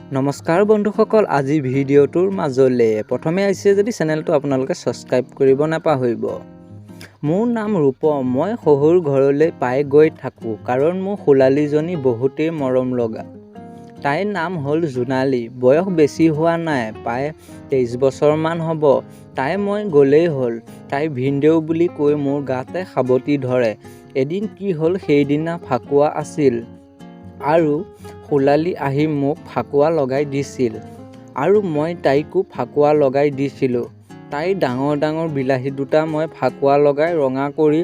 নমস্কাৰ বন্ধুসকল, আজি ভিডিঅ'টোৰ মাজলৈ প্ৰথমে আহিছে যদি চেনেলটো আপোনালোকে ছাবস্ক্ৰাইব কৰিব নাপাহৰিব। মোৰ নাম ৰূপম। মই শহুৰ ঘৰলৈ প্ৰায় গৈ থাকোঁ, কাৰণ মোৰ সোলালীজনী বহুতেই মৰম লগা। তাইৰ নাম হ'ল জোনালী। বয়স বেছি হোৱা নাই, প্ৰায় 23 বছৰমান হ'ব। তাই মই গ'লেই হ'ল, তাই ভিনদেউ বুলি কৈ মোৰ গাতে সাৱটি ধৰে। এদিন কি হ'ল, সেইদিনা ফাকুৱা আছিল আৰু সোলালী আহি মোক ফাকুৱা লগাই দিছিল আৰু মই তাইকো ফাকুৱা লগাই দিছিলোঁ। তাইৰ ডাঙৰ ডাঙৰ বিলাহী দুটা মই ফাকুৱা লগাই ৰঙা কৰি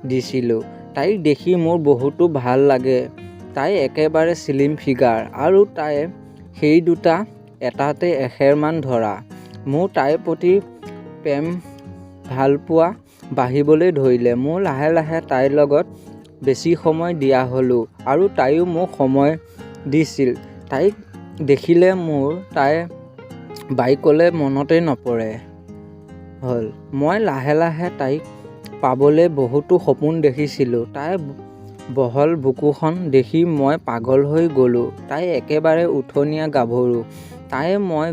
দিছিলোঁ। তাইক দেখি মোৰ বহুতো ভাল লাগে। তাই একেবাৰে শ্লিম ফিগাৰ আৰু তাইৰ সেই দুটা এটাতে এসেৰমান ধৰা। মোৰ তাইৰ প্ৰতি প্ৰেম ভালপোৱা বাঢ়িবলৈ ধৰিলে। মই লাহে লাহে তাইৰ লগত বেছি সময় দিয়া হ'লোঁ আৰু তাইও মোক সময় দিছিল। তাইক দেখিলে মোৰ তাইৰ বায়েকলৈ মনতেই নপৰে হ'ল। মই লাহে লাহে তাইক পাবলৈ বহুতো সপোন দেখিছিলোঁ। তাইৰ বহল বুকুখন দেখি মই পাগল হৈ গ'লোঁ। তাই একেবাৰে উঠনীয়া গাভৰু। তাই মই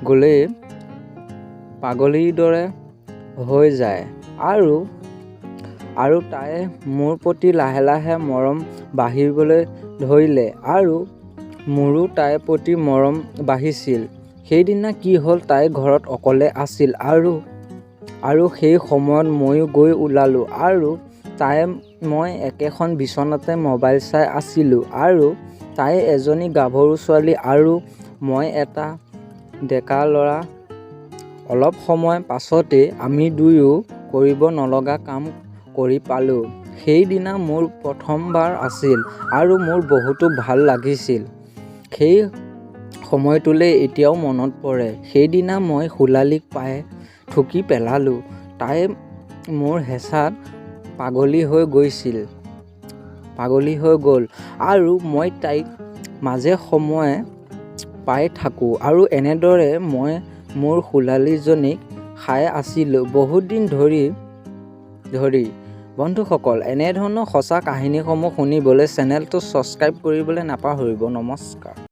গ'লেই পাগলীৰ দৰে হৈ যায় আৰু তাই মোৰ প্ৰতি লাহে লাহে মৰম বাঢ়িবলৈ ধৰিলে আৰু মোৰো তাইৰ প্ৰতি মৰম বাঢ়িছিল। সেইদিনা কি হ'ল, তাই ঘৰত অকলে আছিল আৰু সেই সময়ত ময়ো গৈ ওলালোঁ আৰু তাই মই একেখন বিচনাতে মোবাইল চাই আছিলোঁ আৰু তাই এজনী গাভৰু ছোৱালী আৰু মই এটা ডেকা ল'ৰা। অলপ সময় পাছতেই আমি দুয়ো কৰিব নলগা কাম কৰি পালোঁ। সেইদিনা মোৰ প্ৰথমবাৰ আছিল আৰু মোৰ বহুতো ভাল লাগিছিল। সেই সময়টোলৈ এতিয়াও মনত পৰে। সেইদিনা মই সোলালীক প্ৰায় ঠগি পেলালোঁ। তাই মোৰ হেঁচাত পাগলী হৈ গ'ল আৰু মই তাইক মাজে সময়ে পাই থাকোঁ আৰু এনেদৰে মই মোৰ সোলালীজনীক খাই আছিলোঁ বহুতদিন ধৰি ধৰি। বন্ধুসকল, এনেধৰণৰ সঁচা কাহিনীসমূহ শুনিবলৈ চেনেলটো ছাবস্ক্ৰাইব কৰিবলৈ নাপাহৰিব। নমস্কাৰ।